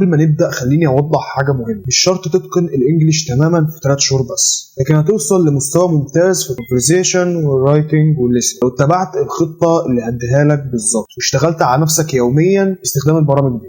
قبل ما نبدا خليني اوضح حاجة مهمة، مش شرط تتقن ال English تماما في 3 شهور بس، لكن هتوصل لمستوى ممتاز في ال conversation وال writing وال listening لو اتبعت الخطة اللي هديها لك بالظبط واشتغلت على نفسك يوميا باستخدام البرامج دي.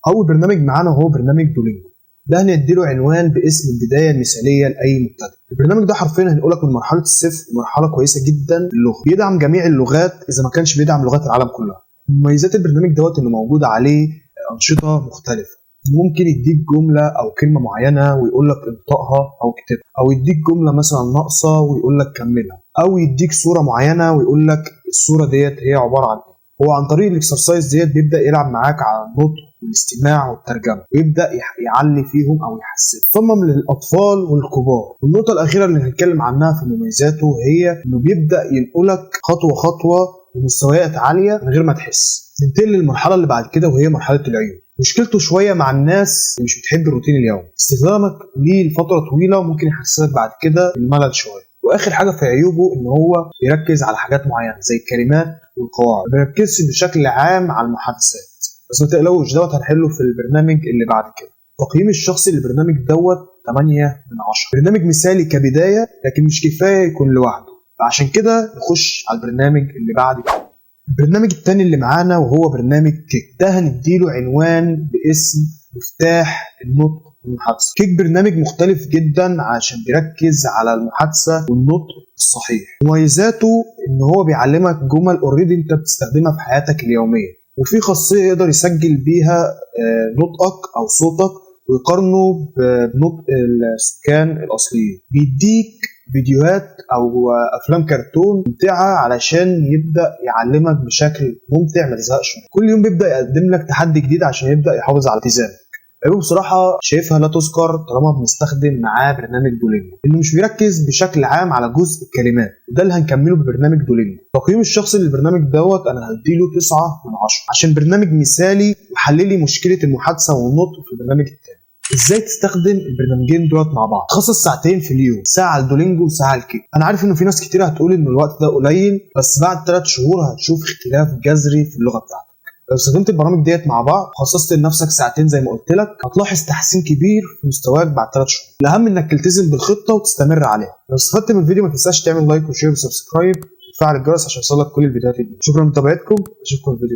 اول برنامج معانا هو برنامج Duolingo. ده هنديله عنوان باسم البداية المثالية لاي مبتدئ. البرنامج ده حرفيا هنقولك من مرحلة الصفر لمرحلة كويسة جدا في اللغة، بيدعم جميع اللغات اذا ما كانش بيدعم لغات العالم كلها. مميزات البرنامج دوت انه موجود عليه انشطة مختلفة، ممكن يديك جملة او كلمة معينة ويقول لك انطقها او اكتبها، او يديك جملة مثلا ناقصه ويقول لك كملها، او يديك صوره معينة ويقول لك الصورة ديت هي عبارة عن ايه. هو عن طريق ال exercise ديت بيبدا يلعب معاك على النطق والاستماع والترجمة، ويبدا يعلي فيهم او يحسن. صمم للاطفال والكبار. والنقطة الاخيرة اللي هنتكلم عنها في مميزاته هي انه بيبدا ينقلك خطوة خطوة لمستويات عالية من غير ما تحس. ننتقل للمرحلة اللي بعد كده وهي مرحلة العيوب. مشكلته شوية مع الناس اللي مش بتحب الروتين اليومي، استخدامك ليه لفترة طويلة ممكن يحسسك بعد كده بالملل شوية. واخر حاجة في عيوبه ان هو بيركز على حاجات معينة زي الكلمات والقواعد، ما بيركزش بشكل عام على المحادثات. بس ما تقلقوش، دوت هنحله في البرنامج اللي بعد كده. تقييم الشخصي للبرنامج دوت 8 من 10. برنامج مثالي كبداية، لكن مش كفاية يكون لوحده، فعشان كده نخش على البرنامج اللي بعد كده. البرنامج التاني اللي معانا وهو برنامج Cake. ده هنديله عنوان باسم مفتاح النطق والمحادثه. Cake برنامج مختلف جدا عشان بيركز على المحادثة والنطق الصحيح. مميزاته ان هو بيعلمك جمل already انت بتستخدمها في حياتك اليومية، وفي خاصية يقدر يسجل بيها نطقك او صوتك ويقارنه بنطق السكان الاصليين. بيديك فيديوهات او افلام كرتون ممتعة علشان يبدا يعلمك بشكل ممتع ما تزهقش منه. كل يوم بيبدا يقدم لك تحدي جديد عشان يبدا يحافظ على التزامك. عيوبه بصراحة شايفها لا تذكر طالما بنستخدم معاه برنامج Duolingo، انه مش بيركز بشكل عام على جزء الكلمات، وده اللي هنكمله ببرنامج Duolingo. تقييم الشخصي للبرنامج دوت انا هديله 9 من 10 عشان برنامج مثالي وحل لي مشكلة المحادثة والنطق في البرنامج التاني. ازاي تستخدم البرنامجين دولت مع بعض؟ تخصص ساعتين في اليوم، ساعة ل Duolingo وساعة ل Cake. انا عارف انه في ناس كتير هتقول ان الوقت ده قليل، بس بعد 3 شهور هتشوف اختلاف جذري في اللغة بتاعتك. لو استخدمت البرامج ديت مع بعض وخصصت لنفسك ساعتين زي ما قلت لك، هتلاحظ تحسين كبير في مستواك بعد 3 شهور. الاهم انك تلتزم بالخطة وتستمر عليها. لو استفدت من الفيديو ما تنساش تعمل like و share و subscribe وتفعل الجرس عشان يوصلك كل الفيديوهات الجديدة. شكرا لمتابعتكم، اشوفكم في الفيديو.